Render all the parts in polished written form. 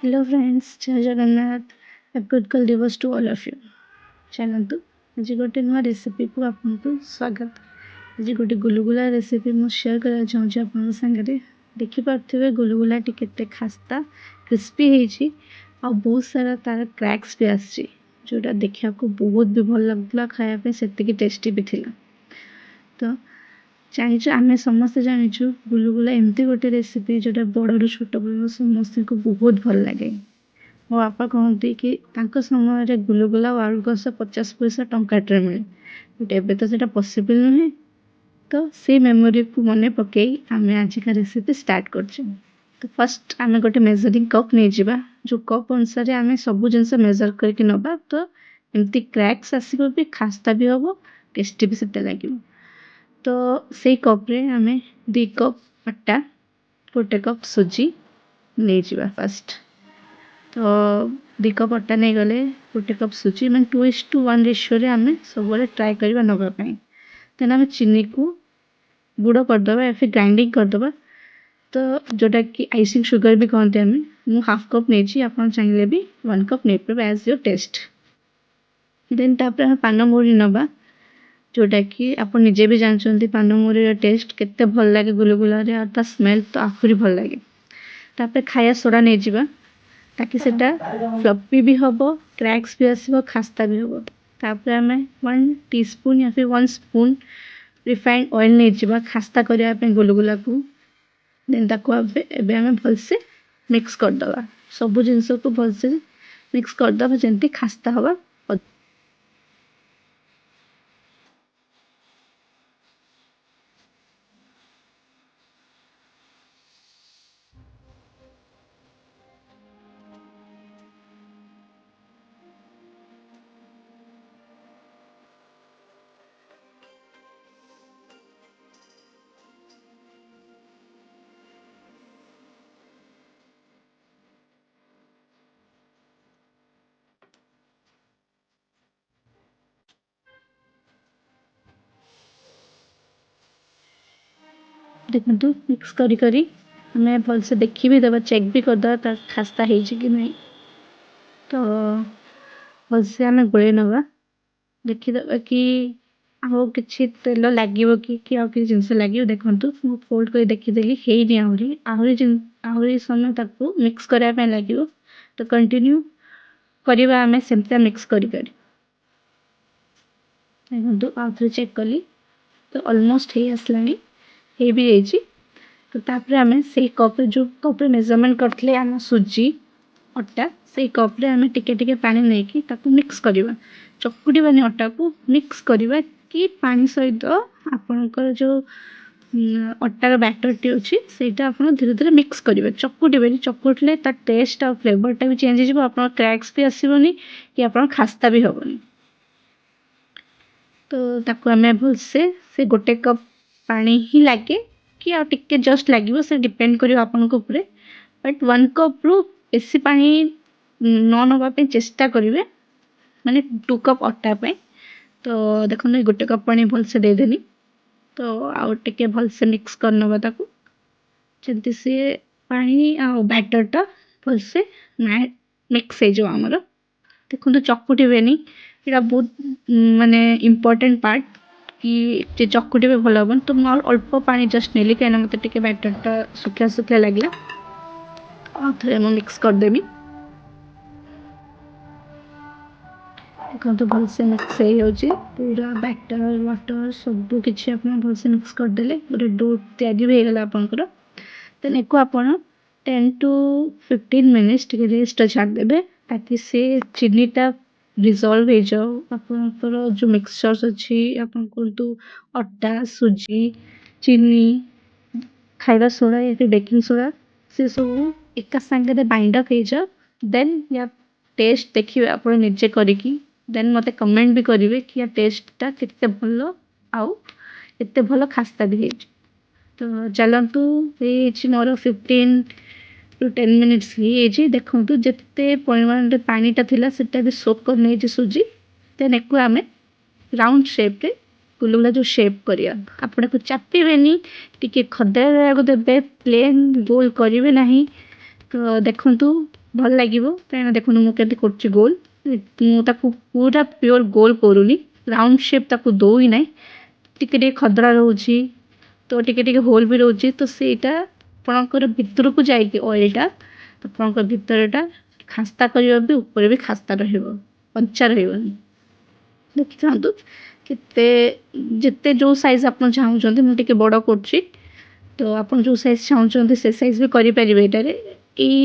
Hello friends, Jay Jagannath. Happy Utkal Diwas to all of you. ଚାଲନ୍ତୁ, ଆଜି ଗୋଟେ ନୂଆ ରେସିପିକୁ ଆପଣଙ୍କୁ ସ୍ୱାଗତ। ଆଜି ଗୋଟେ ଗୁଲୁଗୁଲା ରେସିପି ମୁଁ ସେୟାର କରିବାକୁ ଚାହୁଁଛି ଆପଣଙ୍କ ସାଙ୍ଗରେ। ଦେଖିପାରୁଥିବେ ଗୁଲୁଗୁଲାଟି କେତେ ଖାସ୍ତା କ୍ରିସ୍ପି ହେଇଛି ଆଉ ବହୁତ ସାରା ତାର କ୍ରାକ୍ସ ବି ଆସିଛି, ଯେଉଁଟା ଦେଖିବାକୁ ବହୁତ ବି ଭଲ ଲାଗୁଥିଲା, ଖାଇବା ପାଇଁ ସେତିକି ଟେଷ୍ଟି ବି ଥିଲା। ତ ଜାଣିଛୁ, ଆମେ ସମସ୍ତେ ଜାଣିଛୁ, ଗୁଲୁଗୁଲା ଏମିତି ଗୋଟେ ରେସିପି ଯେଉଁଟା ବଡ଼ରୁ ଛୋଟ ପର୍ଯ୍ୟନ୍ତ ସମସ୍ତଙ୍କୁ ବହୁତ ଭଲ ଲାଗେ। ମୋ ବାପା କହନ୍ତି କି ତାଙ୍କ ସମୟରେ ଗୁଲୁଗୁଲା ଆଉ ଆଳୁ କଷା 50 ପଇସା ଟଙ୍କାଟରେ ମିଳେ, ବଟ୍ ଏବେ ତ ସେଇଟା ପସିବଲ୍ ନୁହେଁ। ତ ସେଇ ମେମୋରିକୁ ମନେ ପକାଇ ଆମେ ଆଜିକା ରେସିପି ଷ୍ଟାର୍ଟ କରୁଛେ। ତ ଫାର୍ଷ୍ଟ ଆମେ ଗୋଟେ ମେଜରିଂ କପ୍ ନେଇଯିବା, ଯେଉଁ କପ୍ ଅନୁସାରେ ଆମେ ସବୁ ଜିନିଷ ମେଜର୍ କରିକି ନେବା। ତ ଏମିତି କ୍ରାକ୍ସ ଆସିବ ବି, ଖାସ୍ତା ବି ହେବ, ଟେଷ୍ଟି ବି ସେତେ ଲାଗିବ। ତ ସେଇ କପ୍ରେ ଆମେ 2 କପ୍ ଅଟା, 1 କପ୍ ସୁଜି ନେଇଯିବା ଫାର୍ଷ୍ଟ। ତ 2 କପ୍ ଅଟା ନେଇଗଲେ, 1 କପ୍ ସୁଜି, ମାନେ 2:1 ରେସିଓରେ ଆମେ ସବୁବେଳେ ଟ୍ରାଏ କରିବା ନେବା ପାଇଁ। ଦେନ୍ ଆମେ ଚିନିକୁ ଗୁଡ଼ କରିଦେବା या फिर ଗ୍ରାଇଣ୍ଡିଙ୍ଗ କରିଦେବା, ତ ଯେଉଁଟାକି ଆଇସିଂ ସୁଗର ବି କହନ୍ତି ଆମେ। ମୁଁ ହାଫ୍ କପ୍ ନେଇଛି, ଆପଣ ଚାହିଁଲେ ବି 1 କପ୍ ନେଇପାରିବେ ଆଜ୍ your test. ଦେନ୍ ତାପରେ ଆମେ ପାନମହୁରି ନେବା, ଯେଉଁଟାକି ଆପଣ ନିଜେ ବି ଜାଣିଛନ୍ତି ପାନମହୁରିର ଟେଷ୍ଟ କେତେ ଭଲ ଲାଗେ ଗୁଲୁଗୁଲାରେ, ଆଉ ତା ସ୍ମେଲ୍ ତ ଆହୁରି ଭଲ ଲାଗେ। ତାପରେ ଖାଇବା ସୋଡ଼ା ନେଇଯିବା, ତାକି ସେଟା ଫ୍ଲପି ବି ହେବ, କ୍ରାକ୍ସ ବି ଆସିବ, ଖାସ୍ତା ବି ହେବ। ତାପରେ ଆମେ 1 ଟି ସ୍ପୁନ୍ या फिर 1 ସ୍ପୁନ୍ ରିଫାଇଣ୍ଡ ଅଏଲ୍ ନେଇଯିବା ଖାସ୍ତା କରିବା ପାଇଁ ଗୁଲୁଗୁଲାକୁ। ଦେନ୍ ତାକୁ ଏବେ ଆମେ ଭଲସେ ମିକ୍ସ କରିଦେବା, ସବୁ ଜିନିଷକୁ ଭଲସେ ମିକ୍ସ କରିଦେବା ଯେମିତି ଖାସ୍ତା ହେବା। ଦେଖନ୍ତୁ, ମିକ୍ସ କରି କରି ଆମେ ଭଲସେ ଦେଖି ବି ଦେବା, ଚେକ୍ ବି କରିଦେବା ତା ଖାସ୍ତା ହେଇଛି କି ନାହିଁ। ତ ଭଲସେ ଆମେ ଗୋଳେଇ ନେବା, ଦେଖିଦେବା କି ଆଉ କିଛି ତେଲ ଲାଗିବ କି ଆଉ କିଛି ଜିନିଷ ଲାଗିବ। ଦେଖନ୍ତୁ, ମୁଁ ଫୋଲ୍ଡ କରି ଦେଖିଦେଲି, ହେଇନି, ଆହୁରି ସମୟ ତାକୁ ମିକ୍ସ କରିବା ପାଇଁ ଲାଗିବ। ତ କଣ୍ଟିନ୍ୟୁ କରିବା ଆମେ ସେମିତିଆ ମିକ୍ସ କରି କରି। ଦେଖନ୍ତୁ, ଆଉ ଥରେ ଚେକ୍ କଲି ତ ଅଲମୋଷ୍ଟ ହେଇ ଆସିଲାଣି, ହେଇ ବି ଯାଇଛି। ତ ତାପରେ ଆମେ ସେଇ କପ୍ରେ, ଯେଉଁ କପ୍ରେ ମେଜରମେଣ୍ଟ କରିଥିଲେ ଆମ ସୁଜି ଅଟା, ସେଇ କପ୍ରେ ଆମେ ଟିକେ ଟିକେ ପାଣି ନେଇକି ତାକୁ ମିକ୍ସ କରିବା। ଚକୁଡ଼ିବାନି ଅଟାକୁ, ମିକ୍ସ କରିବା କି ପାଣି ସହିତ ଆପଣଙ୍କର ଯେଉଁ ଅଟାର ବ୍ୟାଟରଟି ଅଛି ସେଇଟା ଆପଣ ଧୀରେ ଧୀରେ ମିକ୍ସ କରିବେ, ଚକୁଟିବେନି। ଚକୁଟିଲେ ତା ଟେଷ୍ଟ ଆଉ ଫ୍ଲେଭରଟା ବି ଚେଞ୍ଜ ହେଇଯିବ, ଆପଣଙ୍କ କ୍ରାକ୍ସ ବି ଆସିବନି କି ଆପଣ ଖାସ୍ତା ବି ହେବନି। ତ ତାକୁ ଆମେ ଭଲସେ ସେ 1 କପ୍ ପାଣି ହିଁ ଲାଗେ କି ଆଉ ଟିକେ ଜଷ୍ଟ ଲାଗିବ, ସେ ଡିପେଣ୍ଡ କରିବ ଆପଣଙ୍କ ଉପରେ। ବଟ୍ 1 କପ୍ରୁ ବେଶୀ ପାଣି ନ ନେବା ପାଇଁ ଚେଷ୍ଟା କରିବେ, ମାନେ 2 କପ୍ ଅଟା ପାଇଁ। ତ ଦେଖନ୍ତୁ, ଏଇ 1 କପ୍ ପାଣି ଭଲସେ ଦେଇଦେଲି। ତ ଆଉ ଟିକେ ଭଲସେ ମିକ୍ସ କରିନେବା ତାକୁ, ଯେମିତି ସିଏ ପାଣି ଆଉ ବ୍ୟାଟରଟା ଭଲସେ ମିକ୍ସ ହେଇଯିବ ଆମର। ଦେଖନ୍ତୁ, ଚକୁଟିବେନି, ଏଇଟା ବହୁତ ମାନେ ଇମ୍ପୋର୍ଟାଣ୍ଟ ପାର୍ଟ କି ଯେ ଚକୁଟିବେ ଭଲ ହେବନି। ତ ମୁଁ ଆଉ ଅଳ୍ପ ପାଣି ଜଷ୍ଟ ନେଲି, କାହିଁକିନା ମୋତେ ଟିକେ ବ୍ୟାଟରଟା ଶୁଖିଲା ଶୁଖିଲା ଲାଗିଲା। ଆଉ ଥରେ ମୁଁ ମିକ୍ସ କରିଦେବି। ଦେଖନ୍ତୁ, ଭଲସେ ମିକ୍ସ ହେଇଯାଉଛି ପୁରା ବ୍ୟାଟର, ୱାଟର ସବୁ କିଛି ଆପଣ ଭଲସେ ମିକ୍ସ କରିଦେଲେ ଗୋଟେ do ତିଆରି ବି ହେଇଗଲା ଆପଣଙ୍କର। ଦେନ୍ ଏକୁ ଆପଣ 10 ଟୁ 15 ମିନିଟ୍ସ ଟିକେ ରେଷ୍ଟ ଛାଡ଼ିଦେବେ, ତାକି ସେ ଚିନିଟା ଡିଜଲ୍ଭ ହେଇଯାଉ। ଆପଣଙ୍କର ଯେଉଁ ମିକ୍ସଚର୍ସ ଅଛି, ଆପଣ କୁହନ୍ତୁ ଅଟା, ସୁଜି, ଚିନି, ଖାଇବା ସୋଡ଼ା या फिर ବେକିଂ ସୋଡ଼ା, ସେ ସବୁ ଏକା ସାଙ୍ଗରେ ବାଇଣ୍ଡ ଅପ୍ ହେଇଯାଉ। ଦେନ୍ ୟା ଟେଷ୍ଟ ଦେଖିବେ ଆପଣ ନିଜେ କରିକି, ଦେନ୍ ମୋତେ କମେଣ୍ଟ ବି କରିବେ କି ୟା ଟେଷ୍ଟଟା କେତେ ଭଲ ଆଉ କେତେ ଭଲ ଖାସ୍ତା ବି ହେଇଛି। ତ ଚାଲନ୍ତୁ, ହେଇଯାଇଛି ମୋର 15 ଟୁ 10 ମିନିଟ୍ସ ହେଇଯାଇଛି। ଦେଖନ୍ତୁ, ଯେତେ ପରିମାଣରେ ପାଣିଟା ଥିଲା ସେଟା ବି ସୋକ୍ କରିନେଇଛି ସୁଜି। ଦେନ୍ ଏକୁ ଆମେ ରାଉଣ୍ଡ ସେପ୍ରେ ଗୁଲୁଗୁଲା ଯେଉଁ ସେପ୍ କରିବା, ଆପଣ ଏକୁ ଚାପିବେନି, ଟିକେ ଖଦଡ଼ା ରହିବାକୁ ଦେବେ, ପ୍ଲେନ୍ ଗୋଲ କରିବେ ନାହିଁ। ତ ଦେଖନ୍ତୁ, ଭଲ ଲାଗିବ। କାହିଁକିନା ଦେଖନ୍ତୁ, ମୁଁ କେମିତି କରୁଛି ଗୋଲ। ମୁଁ ତାକୁ ପୁରା ପିଓର ଗୋଲ କରୁନି, ରାଉଣ୍ଡ ସେପ୍ ତାକୁ ଦେଉ ହିଁ ନାହିଁ। ଟିକେ ଟିକେ ଖଦଡ଼ା ରହୁଛି, ତ ଟିକେ ଟିକେ ହୋଲ୍ ବି ରହୁଛି। ତ ସେଇଟା ଆପଣଙ୍କର ଭିତରକୁ ଯାଇକି ଅଏଲ୍ଟା ଆପଣଙ୍କ ଭିତରଟା ଖାସ୍ତା କରିବ ବି, ଉପରେ ବି ଖାସ୍ତା ରହିବ, କଞ୍ଚା ରହିବନି। ଦେଖିଥାନ୍ତୁ କେତେ ଯେତେ ଯେଉଁ ସାଇଜ୍ ଆପଣ ଚାହୁଁଛନ୍ତି। ମୁଁ ଟିକେ ବଡ଼ କରୁଛି, ତ ଆପଣ ଯେଉଁ ସାଇଜ୍ ଚାହୁଁଛନ୍ତି ସେ ସାଇଜ୍ ବି କରିପାରିବେ ଏଇଟାରେ। ଏଇ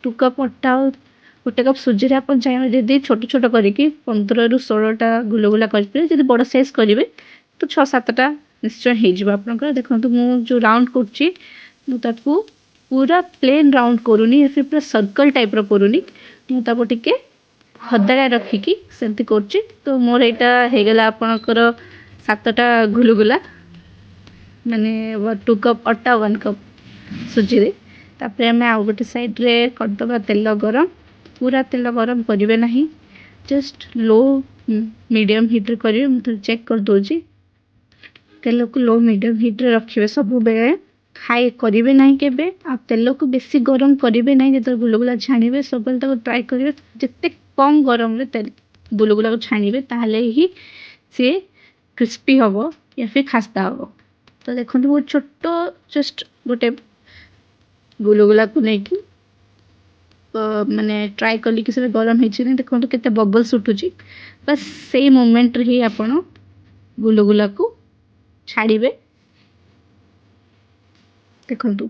2 କପ୍ ଅଟା ଆଉ 1 କପ୍ ସୁଜିରେ ଆପଣ ଚାହିଁବେ ଯଦି ଛୋଟ ଛୋଟ କରିକି 15ରୁ 16ଟା ଗୁଲଗୁଲା କରିପାରିବେ। ଯଦି ବଡ଼ ସାଇଜ୍ କରିବେ ତ 6 7ଟା ନିଶ୍ଚୟ ହେଇଯିବ ଆପଣଙ୍କର। ଦେଖନ୍ତୁ, ମୁଁ ଯେଉଁ ରାଉଣ୍ଡ କରୁଛି, ମୁଁ ତାକୁ ପୁରା ପ୍ଲେନ୍ ରାଉଣ୍ଡ କରୁନି, ପୁରା ସର୍କଲ୍ ଟାଇପ୍ର କରୁନି। ମୁଁ ତାକୁ ଟିକେ ଖଦଡ଼ା ରଖିକି ସେମିତି କରୁଛି। ତ ମୋର ଏଇଟା ହେଇଗଲା ଆପଣଙ୍କର 7ଟା ଗୁଲୁଗୁଲା, ମାନେ 2 କପ୍ ଅଟା 1 କପ୍ ସୁଜିରେ। ତାପରେ ଆମେ ଆଉ ଗୋଟେ ସାଇଡ଼୍ରେ କରିଦେବା ତେଲ ଗରମ। ପୁରା ତେଲ ଗରମ କରିବେ ନାହିଁ, ଜଷ୍ଟ ଲୋ ମିଡ଼ିୟମ୍ ହିଟ୍ରେ କରିବେ। ମୁଁ ଥରେ ଚେକ୍ କରିଦେଉଛି। ତେଲକୁ ଲୋ ମିଡ଼ିୟମ୍ ହିଟ୍ରେ ରଖିବେ ସବୁବେଳେ, ହାଇ କରିବେ ନାହିଁ କେବେ। ଆଉ ତେଲକୁ ବେଶୀ ଗରମ କରିବେ ନାହିଁ। ଯେତେବେଳେ ଗୁଲୁଗୁଲା ଛାଣିବେ, ସବୁବେଳେ ତାକୁ ଟ୍ରାଏ କରିବେ ଯେତେ କମ୍ ଗରମରେ ତେଲ ଗୁଲୁଗୁଲାକୁ ଛାଣିବେ, ତାହେଲେ ହିଁ ସିଏ କ୍ରିସ୍ପି ହେବ ୟା ଫିର୍ ଖାସ୍ତା ହେବ। ତ ଦେଖନ୍ତୁ, ବହୁତ ଛୋଟ ଜଷ୍ଟ ଗୋଟେ ଗୁଲୁଗୁଲାକୁ ନେଇକି ମାନେ ଟ୍ରାଏ କଲି କି ସେଟା ଗରମ ହେଇଛି ନା। ଦେଖନ୍ତୁ କେତେ ବବଲ୍ସ ଉଠୁଛି। ବାସ୍, ସେଇ ମୋମେଣ୍ଟରେ ହିଁ ଆପଣ ଗୁଲୁଗୁଲାକୁ ଛାଡ଼ିବେ। ଦେଖନ୍ତୁ,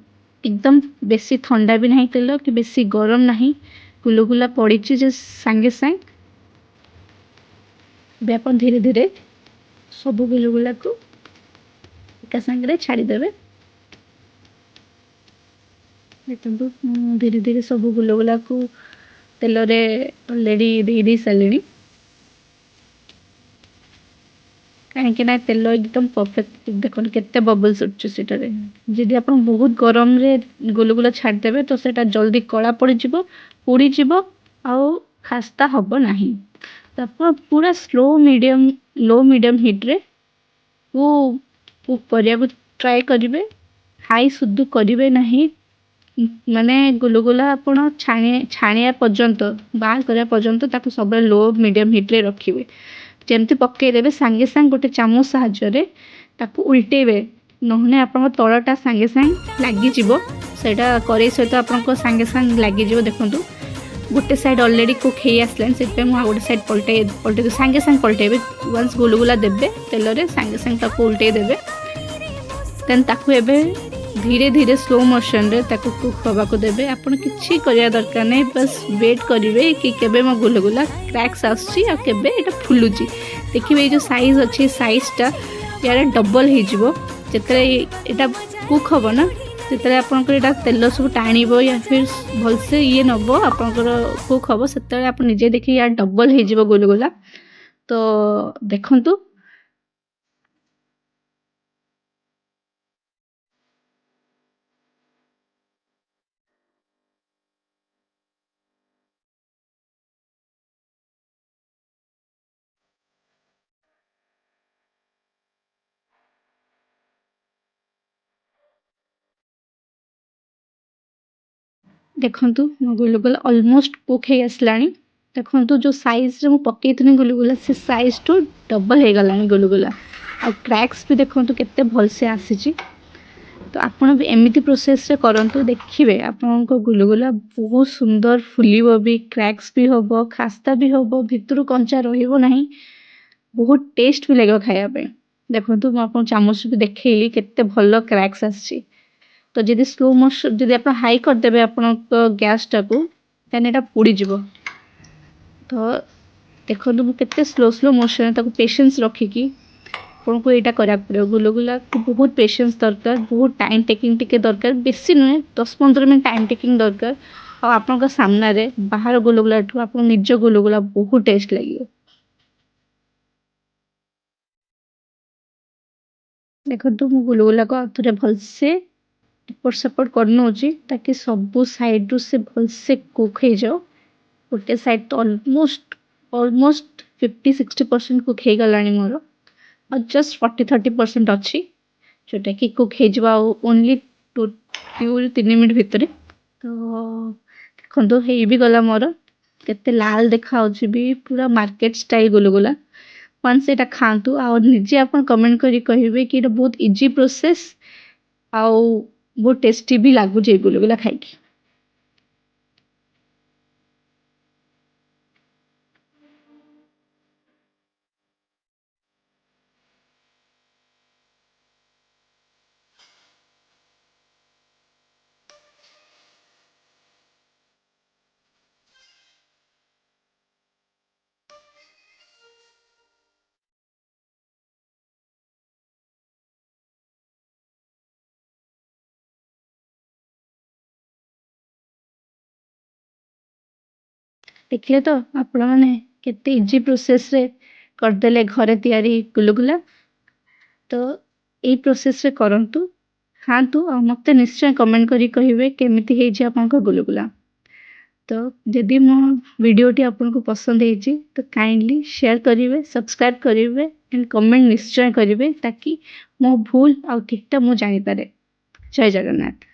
ଏକଦମ ବେଶୀ ଥଣ୍ଡା ବି ନାହିଁ ତେଲ କି ବେଶୀ ଗରମ ନାହିଁ। ଗୁଲୁଗୁଲା ପଡ଼ିଛି ଯେ ସାଙ୍ଗେ ସାଙ୍ଗେ ଏବେ ଆପଣ ଧୀରେ ଧୀରେ ସବୁ ଗୁଲୁଗୁଲାକୁ ଏକା ସାଙ୍ଗରେ ଛାଡ଼ିଦେବେ। ଦେଖନ୍ତୁ, ମୁଁ ଧୀରେ ଧୀରେ ସବୁ ଗୁଲୁଗୁଲାକୁ ତେଲରେ ଅଲରେଡ଼ି ଦେଇ ଦେଇ ସାରିଲିଣି, କାହିଁକି ନା ତେଲ ଏକଦମ ପରଫେକ୍ଟ। ଦେଖନ୍ତୁ କେତେ ବବଲ୍ସ ଉଠୁଛି ସେଟାରେ। ଯଦି ଆପଣ ବହୁତ ଗରମରେ ଗୁଲୁଗୁଲା ଛାଡ଼ିଦେବେ, ତ ସେଇଟା ଜଲ୍ଦି କଳା ପଡ଼ିଯିବ, ପୋଡ଼ିଯିବ ଆଉ ଖାସ୍ତା ହେବ ନାହିଁ। ତ ଆପଣ ପୁରା ସ୍ଲୋ ମିଡ଼ିୟମ୍, ଲୋ ମିଡ଼ିୟମ୍ ହିଟ୍ରେ କୁକ୍ କରିବାକୁ ଟ୍ରାଏ କରିବେ, ହାଇ ସୁଦ୍ଧା କରିବେ ନାହିଁ। ମାନେ ଗୁଲୁଗୁଲା ଆପଣ ଛାଣି ଛାଣିବା ପର୍ଯ୍ୟନ୍ତ, ବାହାର କରିବା ପର୍ଯ୍ୟନ୍ତ ତାକୁ ସବୁବେଳେ ଲୋ ମିଡ଼ିୟମ୍ ହିଟ୍ରେ ରଖିବେ। ଯେମିତି ପକାଇଦେବେ, ସାଙ୍ଗେ ସାଙ୍ଗେ ଗୋଟେ ଚାମଚ ସାହାଯ୍ୟରେ ତାକୁ ଉଲଟେଇବେ, ନହେଲେ ଆପଣଙ୍କ ତଳଟା ସାଙ୍ଗେ ସାଙ୍ଗେ ଲାଗିଯିବ। ସେଇଟା କରେଇ ସହିତ ଆପଣଙ୍କ ସାଙ୍ଗେ ସାଙ୍ଗେ ଲାଗିଯିବ। ଦେଖନ୍ତୁ, ଗୋଟେ ସାଇଡ଼୍ ଅଲରେଡ଼ି କୁକ୍ ହେଇ ଆସିଲାଣି, ସେଥିପାଇଁ ମୁଁ ଆଉ ଗୋଟେ ସାଇଡ଼୍ ପଲଟେଇ ପଲଟେଇ ସାଙ୍ଗେ ସାଙ୍ଗେ ପଲଟେଇବେ। ୱାନ୍ସ ଗୁଲୁଗୁଲା ଦେବେ ତେଲରେ, ସାଙ୍ଗେ ସାଙ୍ଗେ ତାକୁ ଉଲଟେଇ ଦେବେ। ଦେନ୍ ତାକୁ ଏବେ ଧୀରେ ଧୀରେ ସ୍ଲୋ ମୋସନ୍ରେ ତାକୁ କୁକ୍ ହେବାକୁ ଦେବେ। ଆପଣ କିଛି କରିବା ଦରକାର ନାହିଁ, ବାସ୍ ୱେଟ୍ କରିବେ କି କେବେ ମୋ ଗୁଲୁଗୁଲା କ୍ରାକ୍ସ ଆସୁଛି ଆଉ କେବେ ଏଇଟା ଫୁଲୁଛି। ଦେଖିବେ, ଏଇ ଯେଉଁ ସାଇଜ୍ ଅଛି, ସାଇଜ୍ଟା ୟାର ଡବଲ୍ ହେଇଯିବ ଯେତେବେଳେ ଏଇଟା କୁକ୍ ହେବ ନା। ଯେତେବେଳେ ଆପଣଙ୍କର ଏଇଟା ତେଲ ସବୁ ଟାଣିବ ୟା ଫିର୍ ଭଲସେ ଇଏ ନେବ, ଆପଣଙ୍କର କୁକ୍ ହେବ, ସେତେବେଳେ ଆପଣ ନିଜେ ଦେଖିବେ ୟାର ଡବଲ୍ ହେଇଯିବ ଗୁଲୁଗୁଲା। ତ ଦେଖନ୍ତୁ। ଦେଖନ୍ତୁ, ମୋ ଗୁଲୁଗୁଲା ଅଲମୋଷ୍ଟ କୁକ୍ ହେଇ ଆସିଲାଣି। ଦେଖନ୍ତୁ, ଯେଉଁ ସାଇଜ୍ରେ ମୁଁ ପକାଇଥିଲି ଗୁଲୁଗୁଲା, ସେ ସାଇଜ୍ଠୁ ଡବଲ୍ ହେଇଗଲାଣି ଗୁଲୁଗୁଲା। ଆଉ କ୍ରାକ୍ସ ବି ଦେଖନ୍ତୁ କେତେ ଭଲସେ ଆସିଛି। ତ ଆପଣ ବି ଏମିତି ପ୍ରୋସେସ୍ରେ କରନ୍ତୁ, ଦେଖିବେ ଆପଣଙ୍କ ଗୁଲୁଗୁଲା ବହୁତ ସୁନ୍ଦର ଫୁଲିବ ବି, କ୍ରାକ୍ସ ବି ହେବ, ଖାସ୍ତା ବି ହେବ, ଭିତରୁ କଞ୍ଚା ରହିବ ନାହିଁ, ବହୁତ ଟେଷ୍ଟ ବି ଲାଗିବ ଖାଇବା ପାଇଁ। ଦେଖନ୍ତୁ, ମୁଁ ଆପଣଙ୍କୁ ଚାମଚ ବି ଦେଖେଇଲି କେତେ ଭଲ କ୍ରାକ୍ସ ଆସିଛି। ତ ଯଦି ସ୍ଲୋ ମୋସନ୍, ଯଦି ଆପଣ ହାଇ କରିଦେବେ ଆପଣଙ୍କ ଗ୍ୟାସ୍ଟାକୁ, ତାହେଲେ ଏଇଟା ପୋଡ଼ିଯିବ। ତ ଦେଖନ୍ତୁ, ମୁଁ କେତେ ସ୍ଲୋ ସ୍ଲୋ ମୋସନ୍ରେ ତାକୁ ପେସେନ୍ସ ରଖିକି ଆପଣଙ୍କୁ ଏଇଟା କରିବାକୁ ପଡ଼ିବ। ଗୁଲୁଗୁଲାକୁ ବହୁତ ପେସେନ୍ସ ଦରକାର, ବହୁତ ଟାଇମ୍ ଟେକିଂ ଟିକେ ଦରକାର। ବେଶୀ ନୁହେଁ, 10-15 ମିନିଟ୍ ଟାଇମ୍ ଟେକିଂ ଦରକାର। ଆଉ ଆପଣଙ୍କ ସାମ୍ନାରେ ବାହାର ଗୁଲୁଗୁଲାଠୁ ଆପଣଙ୍କ ନିଜ ଗୁଲୁଗୁଲା ବହୁତ ଟେଷ୍ଟ ଲାଗିବ। ଦେଖନ୍ତୁ, ମୁଁ ଗୁଲୁଗୁଲାକୁ ଆଉ ଥରେ ଭଲସେ ଏପଟ ସେପଟ କରିନେଉଛି, ତାକି ସବୁ ସାଇଡ଼୍ରୁ ସେ ଭଲସେ କୁକ୍ ହେଇଯାଉ। ଗୋଟେ ସାଇଡ଼୍ ତ ଅଲମୋଷ୍ଟ 50-60% କୁକ୍ ହେଇଗଲାଣି ମୋର, ଆଉ ଜଷ୍ଟ 40-30% ଅଛି, ଯେଉଁଟାକି କୁକ୍ ହେଇଯିବ ଆଉ ଓନ୍ଲି 2-3 ମିନିଟ୍ ଭିତରେ। ତ ଦେଖନ୍ତୁ, ହେଇ ବି ଗଲା ମୋର, କେତେ ଲାଲ ଦେଖାହେଉଛି ବି, ପୁରା ମାର୍କେଟ ଷ୍ଟାଇଲ୍ ଗୁଲୁଗୁଲା। ୱାନ୍ସ ଏଇଟା ଖାଆନ୍ତୁ ଆଉ ନିଜେ ଆପଣ କମେଣ୍ଟ କରି କହିବେ କି ଏଇଟା ବହୁତ ଇଜି ପ୍ରୋସେସ୍ ଆଉ ବହୁତ ଟେଷ୍ଟି ବି ଲାଗୁଛି ଏଇ ଗୁଲୁଗୁଲା ଖାଇକି। ଦେଖିଲେ ତ ଆପଣମାନେ, କେତେ ଇଜି ପ୍ରୋସେସ୍ରେ କରିଦେଲେ ଘରେ ତିଆରି ଗୁଲୁଗୁଲା। ତ ଏଇ ପ୍ରୋସେସ୍ରେ କରନ୍ତୁ, ଖାଆନ୍ତୁ ଆଉ ମୋତେ ନିଶ୍ଚୟ କମେଣ୍ଟ କରି କହିବେ କେମିତି ହେଇଛି ଆପଣଙ୍କ ଗୁଲୁଗୁଲା। ତ ଯଦି ମୋ ଭିଡ଼ିଓଟି ଆପଣଙ୍କୁ ପସନ୍ଦ ହେଇଛି, ତ କାଇଣ୍ଡଲି ସେୟାର କରିବେ, ସବସ୍କ୍ରାଇବ୍ କରିବେ ଆଣ୍ଡ କମେଣ୍ଟ ନିଶ୍ଚୟ କରିବେ, ତାକି ମୋ ଭୁଲ ଆଉ ଠିକ୍ଟା ମୁଁ ଜାଣିପାରେ। ଜୟ ଜଗନ୍ନାଥ।